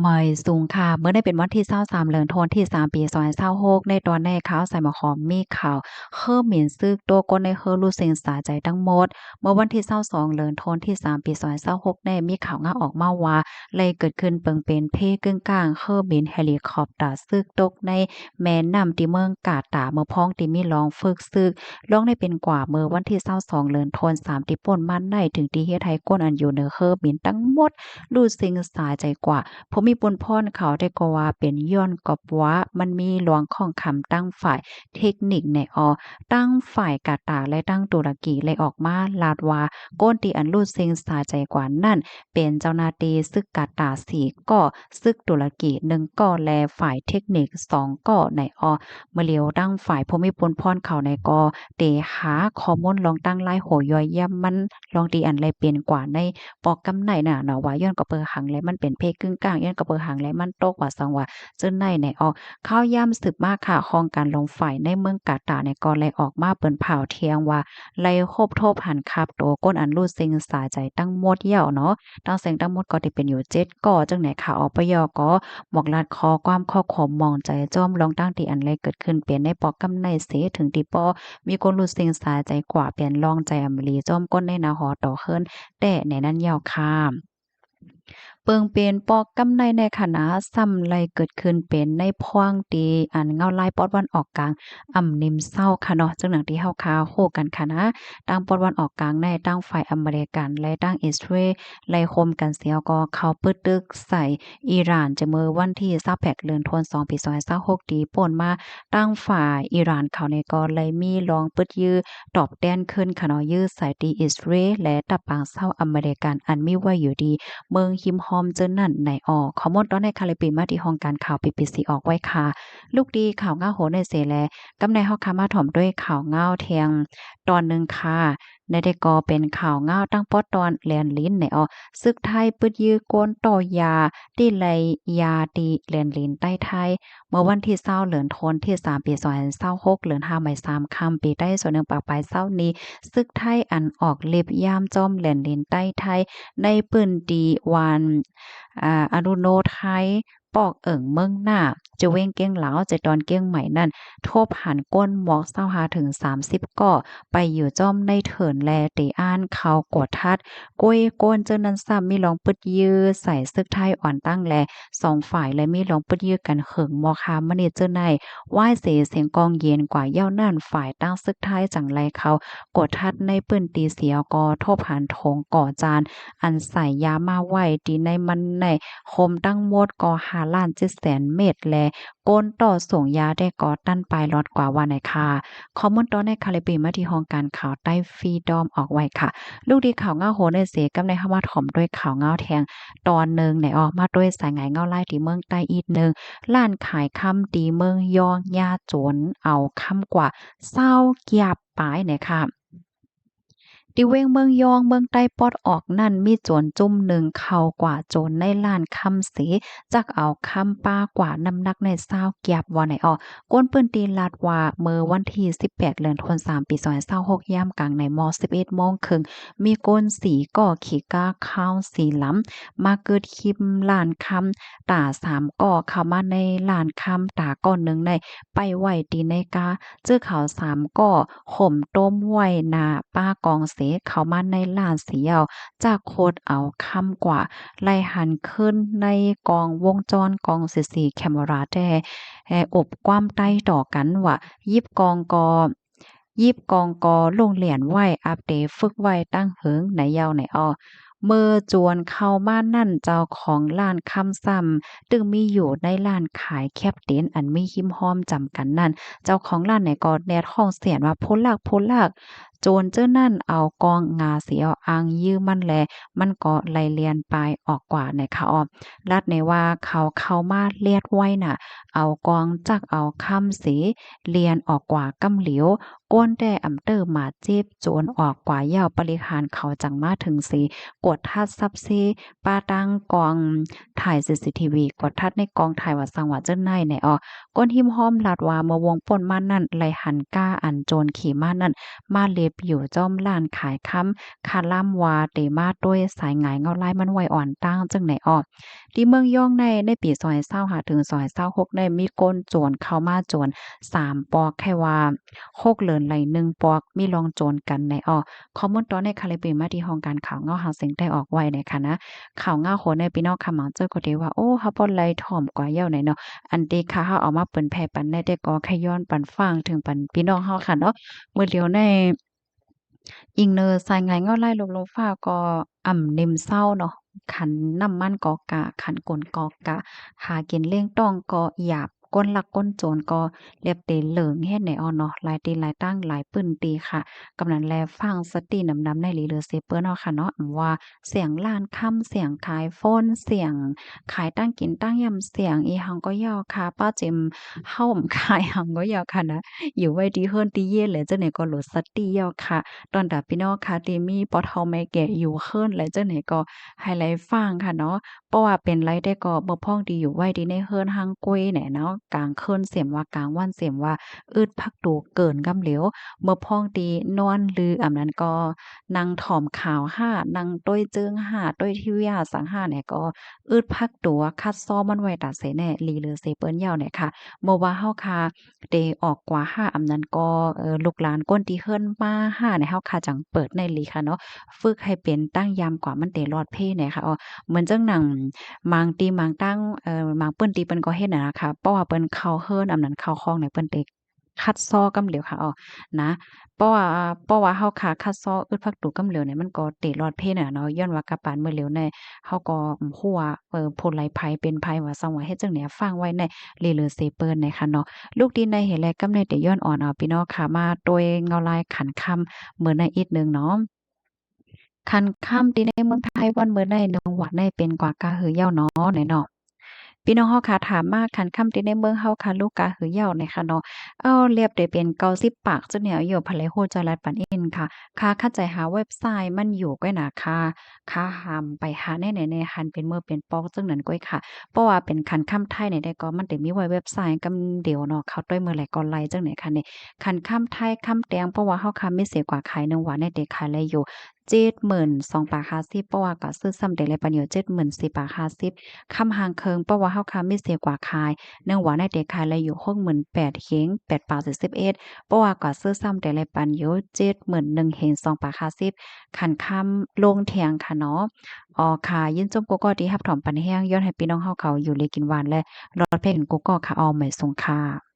ໄໝສູງຄ່ະ ມື້ນີ້ເປັນວັນທີຊາວສາມ ເດືອນທັນວາ ປີສອງພັນຊາວຫົກ ໃນຕອນນີ້ຂ່າວໃສ່ໝາກຫອມມີຂ່າວ ເຮີໝິນຊຶກຕົວະ ຄົນໃນເຮີລຸດເຊັງສາໃຈທັງໝົດ. ເມື່ອວັນທີຊາວສອງ ເດືອນທັນວາ ປີສອງພັນຊາວຫົກນີ້ ມີຂ່າວງາວອອກມາວ່າ ໄດ້ເກີດຂຶ້ນເບິ່ງເປັນເພກຶ້ງກ້າງ ເຮີໝິນເຮລິຄອບເຕີຊຶກຕົກໃນແມ່ນ້ຳທີ່ເມືອງກາຕາ ເມື່ອພ້ອງທີ່ມີລອງຝຶກຊຶກ ລອງໄດ້ເປັນກວ່າເມື່ອວັນທີຊາວສອງ ເດືອນທັນວາ ທີ່ຜ່ານມານີ້ ເຖິງທີ່ເຮັດໃຫ້ຄົນອັນຢູ່ໃນເຮີໝິນທັງໝົດ ລຸດເຊັງສາໃຈກວ່າ. ຜູ້ມີບຸນພອນເຂົາໄດ້ກໍວ່າເປັນຍ້ອນກັບວ່າມັນມີລວງຂ້ອງຄຳທາງຝ່າຍເທັກນິກແນ່ອໍ. ທາງຝ່າຍກາຕາ ແລະ ທາງຕຸລະກີໄດ້ອອກມາລາດວ່າ ຄົນທີ່ອັນລຸດເຊັງສາໃຈກວ່ານັ້ນ ເປັນເຈົ້າໜ້າທີ່ຊຶກກາຕາສີ່ກໍ ຊຶກຕຸລະກີໜຶ່ງກໍ ແລະ ຝ່າຍເທັກນິກສອງກໍໃນອໍ. ເມື່ອລຽວທາງຝ່າຍຜູ້ມີບຸນພອນເຂົາໃນກໍໄດ້ຫາຂໍ້ມູນລອງຕັ້ງຫຼາຍໂຫຍ້ອຍຢ້ຽມມັນ ລອງທີ່ອັນໄດ້ເປັນກວ່າໃນປອກກຳໄນນະເນາະ ວ່າຍ້ອນກະເປີຫຍັງແລະມັນເປັນເພກຶ້ງກ້າງ ຍ້ອນກະເປີຫຍັງແລະມັນຕົກວ່າຊັ້ນວ່າ ເຊິ່ງໃນໃນອອກ. ຂ່າວຍາມສືບມາຄ່ະ ຫ້ອງການຫຼວງຝ່າຍໃນເມືອງກາຕາໃນກໍໄດ້ອອກມາເປີດເຜີຍທ່ຽງວ່າ ໄດ້ຄົ້ນພົບຫັນຄາບໂຕຄົນອັນລຸດເຊັງສາໃຈທັງໝົດແລ້ວເນາະ. ທັງເສັງທັງໝົດກໍໄດ້ເປັນຢູ່ເຈັດກໍ ຈັ່ງໃນຂ່າວອອກໄປຢໍກໍບອກລາດຂໍ້ຄວາມຂໍ້ຄວາມມອງໃຈຈອມລອງຕັ້ງທີ່ອັນໄດ້ເກີດຂຶ້ນເປັນໃນປອກກຳໄນເສ ເຖິງທີ່ບໍ່ມີຄົນຫຼຸດເສັງສາໃຈກວ່າເປັນລອງໃຈອຳລີຈອມກົ້ນໃນນາຫໍຕໍ່ເຮືອນແຕ່ໃນນັ້ນຍາວຄາມ. ເບິ່ງເປັນປອກກຳໄນໃນຂະນະຊ້ຳໄລ່ເກີດຂຶ້ນເປັນໃນພວງທີ່ອັນເງົາລາຍປອດວັນອອກກາງ ອຳນິມເຊົ້າຂະເນາະ ເຊິ່ງດັ່ງທີ່ເຮົາຄາຮູ້ກັນຂະນະ ທາງປອດວັນອອກກາງໃນທາງຝ່າຍອາເມລິກັນ ແລະ ທາງອິດສະຣາເອລ ໄລ່ໂຮມກັນສຽວກໍເຂົ້າປຶດຕຶກໃສ່ອີຣານ ຈະເມື່ອວັນທີຊາວແປດ ເດືອນທັນວາ ປີສອງພັນຊາວຫົກ ທີ່ຜ່ານມາ ທາງຝ່າຍອີຣານເຂົານີ້ກໍໄດ້ມີລອງປຶດຢື້ຕອບແທນຄືນຂະເນາະ ຢື້ໃສ່ທີ່ອິດສະຣາເອລ ແລະ ທັບປາງເຊົາອາເມລິກັນ ອັນມີໄວ້ຢູ່ທີ່ເມືອງຮິມຮອມເຈີນັ້ນໃນອອ. ຂໍ້ມູນຕອນໃນຄາລິບປີມາທີ່ຫ້ອງການຂ່າວ ບີບີຊີ ອອກໄວ້ຄ່ະ. ລຸກດີຂ່າວງາວໂຫນໃນເສແລ ກຳໃນເຮົາຄາມາຖອມດ້ວຍຂ່າວງາວທ່ຽງຕອນໜຶ່ງຄ່ະ. ໃນແຕ່ກໍເປັນຂ່າວງາວຕັ້ງປອດຕອນແລນລິນໃນອອ ຊຶກໄທປຶດຢື້ກົນຕໍ່ຢາ ທີ່ໄລ່ຢາທີ່ແລນລິນໃຕ້ໄທ ເມື່ອວັນທີຊາວ ເດືອນທັນວາ ປີສອງພັນຊາວຫົກ ເດືອນຫ້າ ໄມ້ສາມຄຳ ປີໄຕ ສອງພັນໜຶ່ງຮ້ອຍຊາວນີ້ ຊຶກໄທອັນອອກເລັບຍາມຈອມແລນລິນໃຕ້ໄທ ໃນພື້ນທີ່ວັນ ອາ ອາລຸໂນໄທ ປອກເອີງເມືອງໜ້າ ຈະແຂວງກຽງລາວ ຈະຕອນກຽງໃໝ່ນັ້ນ ພົບຫັນຄົນໝວກຊາວຫ້າເຖິງສາມສິບກໍ ໄປຢູ່ຈອມໃນເຖິນ ແລະ ໄດ້ອ່ານຂ່າວກວດທັດ ກ້ວຍໂກນເຈີນັ້ນຊ້ຳ ມີລອງປຶດຢື້ໃສ່ຊຶກໄທອ່ອນຕັ້ງ ແລະ ສອງຝ່າຍ ແລະ ມີລອງປຶດຢື້ກັນເຖິງໝໍຄາມມະນິດເຈີໃນ ວາຍເສ ສຽງກອງເຢັນກວ່າ ເຫຍົານັ້ນ ຝ່າຍທາງຊຶກໄທຈັ່ງໄລ່ເຂົ້າກວດທັດໃນພື້ນທີ່ສຽວ ກໍພົບຫັນຖົງກໍຈານ ອັນໃສ່ຢາມາໄວ້ທີ່ໃນມັນໃນ ໂຮມທັງໝົດກໍຫ້າລ້ານເຈັດແສນເມັດ ແລະ ກົນຕໍ່ສົ່ງຢາແຕ່ກໍຕັນປາຍລອດກວ່າວ່າໃນຄ່ະ. ຂໍ້ມູນຕອນໃນຄາລິບປີມາທີ່ຫ້ອງການຂ່າວໃຕ້ຟຣີດອມອອກໄວ້ຄ່ະ. ລຸກດີຂ່າວງາວໂຫນໃນເສ ກຳໃນເຮົາມາຖອມດ້ວຍຂ່າວງາວແທ່ງຕອນໜຶ່ງໃນອອ ມາດ້ວຍສາຍງາຍເງົາລາຍທີ່ເມືອງໃຕ້ອີກໜຶ່ງ ຮ້ານຂາຍຄຳທີ່ເມືອງຢອງ ຍາໂຈນເອົາຄຳກວ່າຊາວກຽບປາຍໃນຄ່ະ. ທີ່ແຂວງເມືອງຢອງ ເມືອງໃຕ້ປອດອອກນັ້ນ ມີໂຈນຈຸ້ມໜຶ່ງເຂົ້າກວາດໂຈນໃນຮ້ານຄຳເສ ຈັກເອົາຄຳປາກວ່ານ້ຳໜັກໃນຊາວກຽບວ່າໃນອອ. ຄົນພື້ນທີ່ລາດວ່າ ເມື່ອວັນທີສິບແປດ ເດືອນທັນວາ ປີສອງພັນຊາວຫົກ ຍາມກາງໃນໝໍ່ສິບເອັດໂມງເຄິ່ງ ມີຄົນສີ່ກໍຂີ່ກ້າຂາວສີ່ລຳ ມາກຶດຫິມຮ້ານຄຳ ຕາສາມກໍເຂົ້າມາໃນຮ້ານຄຳ ຕາກໍໜຶ່ງໃນໄປໄວ້ທີ່ໃນກ້າ ເຈີເຂົາສາມກໍໂຮມຕົ້ມໄວ້ໜ້າປ້າກອງເສ ເຂົ້າມາໃນຮ້ານສຽວ ຈາກໂຄດເອົາຄຳກວ່າ ໄລ່ຫັນຂຶ້ນໃນກ້ອງວົງຈອນ ກ້ອງຊີຊີແຄມເມຣາແຕ່ ແຮ ອົບຄວາມໄຕ້ຕໍ່ກັນວ່າ ຍິບກອງກໍ ຍິບກອງກໍລົງລຽນໄວ້ ອັບເຕຝຶກໄວ້ຕັ້ງເຫິງໃນເຍົາໃນອອ. ເມື່ອໂຈນເຂົ້າມານັ້ນ ເຈົ້າຂອງຮ້ານຄຳຊ້ຳ ຊຶ່ງມີຢູ່ໃນຮ້ານຂາຍແຄບເຕັນ ອັນມີຮິມຮອມຈຳກັນນັ້ນ ເຈົ້າຂອງຮ້ານໃນກໍແນດຮ້ອງສຽນວ່າ ຜູ້ລັກ ຜູ້ລັກ ໂຈນເຈີນັ້ນເອົາກອງງາສຽວອ່າງຢື້ມັນແລ ມັນກໍໄລ່ລຽນປາຍອອກກວ່າໃນຄະອອ. ລັດໃນວ່າເຂົາເຂົ້າມາລຽດໄວ້ນະ ເອົາກອງຈັກເອົາຄຳເສ ລຽນອອກກວ່າກຳຫຼຽວ ກວນແຕ່ອຳເຕີມາເຈັບ ໂຈນອອກກວ່າເຍົາ ປະລິຫານເຂົາຈັ່ງມາເຖິງເສ ກວດທັດສັບເຊ ປາຕັ້ງກອງຖ່າຍຊີຊີທີວີ ກວດທັດໃນກອງຖ່າຍວ່າສັງວ່າເຈີໃນໃນອອ. ຄົນຮິມຮອມລາດວ່າ ເມື່ອວົງປົນມານັ້ນ ໄລ່ຫັນກ້າອັນໂຈນຂີ່ມານັ້ນ ມາເລັບຢູ່ຈອມຮ້ານຂາຍຄຳ ຄາລຳວ່າເຕມາໂຕຍສາຍງາຍເງົາລາຍມັນໄວ້ອ່ອນຕັ້ງຈຶ່ງໃນອອ. ທີ່ເມືອງຢອງໃນ ໃນປີສອງພັນຊາວຫ້າ ເຖິງ ສອງພັນຊາວຫົກ ໃນ ມີຄົນໂຈນເຂົ້າມາໂຈນສາມປອກ ແຄ່ວ່າຫົກເດືອນໄລ່ໜຶ່ງປອກ ມີລອງໂຈນກັນໃນ ອໍ ຂໍ້ມູນຕໍ່ໃນຄາລິບເບຍມາທີ່ຫ້ອງການຂ່າວເງົາຫາເສຍງໃຕ້ອອກໄວ້ໃນຄະນະ ຂ່າວເງົາໂຫໃນ ພີ່ນ້ອງຄະ ມັງເຈີກໍເດວ່າ ໂອ້ ເຮົາບໍ່ໄດ້ຖອມກວ່າເຍົາໃນເນາະ ອັນທີ່ຄະເຮົາເອົາມາເປີນແຜ່ປັນໃນ ແຕ່ກໍຂະຍ້ອນປັນຟັງເຖິງປັນພີ່ນ້ອງເຮົາຄະເນາະ ມື້ດຽວໃນ ອີງເນີສາຍງາຍເງົາລາຍລົມລົມຟ້າກໍອ່ຳເນັມເຊົາເນາະ ຂັນນ້ຳມັນກໍກະ ຂັນກົນກໍກະ ຫາກິນລ້ຽງຕ້ອງກໍຫຍາບ ກົ້ນລັກກົ້ນໂຈນກໍລຽບເຕເຫຼີງເຮັດແນວເນາະ ຫຼາຍທີ່ຫຼາຍຕັ້ງຫຼາຍພື້ນທີ່ຄະ ກຳນັ້ນແລຟັງສະຕິນຳໆ ໃນຫຼີເຫຼືອເຊເປີ້ນເນາະຄະເນາະ ອຳວ່າ ສຽງລ້ານຄຳ ສຽງຂາຍໂຟນ ສຽງຂາຍຕັ້ງກິນຕັ້ງຢຳ ສຽງອີ່ຫຍັງກໍເຍົາຄະ ປ້າເຈັມເຮົາຂາຍຫຍັງກໍເຍົາຄະນະ ຢູ່ໄວ້ທີ່ເຮືອນທີ່ເຍນແຫຼະ ຈັ່ງໃດກໍໂຫຼດສະຕິເຍົາຄະ ຕ້ອນຕາພີ່ນ້ອງຄະ ທີ່ມີພໍ່ເຖົ້າແມ່ແກ່ຢູ່ເຮືອນແຫຼະ ຈັ່ງໃດກໍໃຫ້ໄລຟັງຄະເນາະ ເພາະວ່າເປັນໄລແຕ່ກໍເມື່ອພ້ອງທີ່ຢູ່ໄວ້ທີ່ໃນເຮືອນຮ່າງກ້ວຍແຫຼະເນາະ ກາງຄືນເສມວ່າ ກາງວັນເສມວ່າ ອຶດພັກໂຕເກີນກຳເຫຼວ ເມື່ອພ້ອງທີ່ນອນຫຼື ອຳນັ້ນກໍນັ່ງຖອມຂ່າວຫາ ນັ່ງໂຕ້ຍເຈິງຫາ ໂຕ້ຍທີວີຫາສັງຫາແຫຼະ ກໍອຶດພັກໂຕ ຄັດຊອມັນໄວ້ຕາເສແນ່ ຫຼີເຫຼືອເຊເປີ້ນເຍົາແຫຼະຄະ ບໍ່ວ່າເຮົາຄະ ເຕອອກກວ່າຫາ ອຳນັ້ນກໍ ເອີ ລູກຫຼານຄົນທີ່ເຮືອນມາຫາໃນເຮົາຄາຈັ່ງເປີດໃນຫຼີຄະເນາະ ຝຶກໃຫ້ເປັນຕັ້ງຢາມກວ່າມັນເຕລອດເພໃນຄະ ເອີ ເໝືອນຈັ່ງໜັງ ບາງທີ່ບາງຕັ້ງ ເອີ ບາງພື້ນທີ່ເພິ່ນກໍເຮັດນະຄະ ເພາະວ່າເພິ່ນເຂົ້າເຮືອນ ອຳນັ້ນເຂົ້າຄອງໃນເພິ່ນເຕຄັດຊອກຳຫຼຽວຄະ ເອີ ນະ ເພາະວ່າ ເພາະວ່າເຮົາຄາຄັດຊອອອຶດພັກໂຕກຳຫຼຽວນີ້ ມັນກໍເຕລອດເພນະເນາະ ຍ້ອນວ່າກະປານມື້ຫຼຽວໃນ ເຮົາກໍບໍ່ຮູ້ວ່າ ເອີ ຜູ້ໃດໃຜເປັນໃຜວ່າ ສັງວ່າເຮັດຈັ່ງໃດ ຟັງໄວ້ໃນ ລີເລີເຊເປີ້ນໃນຄະເນາະ ລູກທີ່ໃນເຫແລະກຳໃນເຕຍ້ອນອ່ອນເອົາ ພີ່ນ້ອງຄະ ມາໂຕຍເງົາລາຍຂັນຄຳມື້ໃນອີກໜຶ່ງເນາະ ຂັນຄຳທີ່ໃນເມືອງໄທວັນມື້ໃນໜຶ່ງວັນໃນເປັນກວ່າກະຫືຢາວເນາະ ໃນເນາະ ພີ່ນ້ອງເຮົາຄະ ຖາມມາ ຂັນຄຳທີ່ໃນເມືອງເຮົາຄະ ລູກກະຫືຢາວໃນຄະເນາະ ເອົາ ລຽບໄດ້ເປັນເກົ້າສິບປາກ ຈຸດແນວຢູ່ ໃຜຮູ້ຈະລັດປັນອິນຄະ ຄະ ຄັນໃຈຫາເວັບໄຊມັນຢູ່ກ້ວຍນະຄະ ຄະຫາມໄປຫາແນ່ໆ ໃນຫັນເປັນເມືອເປັນປອກ ຈັ່ງນັ້ນກ້ວຍຄະ ເພາະວ່າເປັນຂັນຄຳໄທໃນໃດກໍ ມັນໄດ້ມີໄວ້ເວັບໄຊກຳດຽວເນາະ ເຂົ້າດ້ວຍມື້ໃດກໍໄດ້ ຈັ່ງໃດຄະນີ້ ຂັນຄຳໄທຄຳແຕງ ເພາະວ່າເຮົາຄະມີເສກວ່າຂາຍໜຶ່ງວັນໃນ ໄດ້ຂາຍໄດ້ຢູ່ ເຈັດໝື່ນສອງປາກຫ້າສິບ ເພາະວ່າກະຊື້ຊ້ຳໄດ້ໄລປັນຢູ່ ເຈັດໝື່ນສີ່ປາກຫ້າສິບ ຄຳຫາງເຄິ່ງ ເພາະວ່າເຮົາຄະມີເສກວ່າຂາຍ ໜຶ່ງວັນໃນໄດ້ຂາຍໄລຢູ່ ຫົກໝື່ນແປດເຮງ ແປດປາກສີ່ສິບເອັດ ເພາະວ່າກະຊື້ຊ້ຳໄດ້ໄລປັນຢູ່ ເຈັດໝື່ນໜຶ່ງເຮງ ສອງປາກຫ້າສິບ ຂັນຄຳລົງແທງຄະເນາະ ອໍ ຄະ ຍິນຊົມກູ່ກໍທີ່ຮັບຖອມປັນແຮງ ຍ້ອນໃຫ້ພີ່ນ້ອງເຮົາເຂົາຢູ່ດີກິນຫວານ ແລະ ລອດແພນກູ່ກໍຄະ ອໍ ໝາຍສົງຄະ.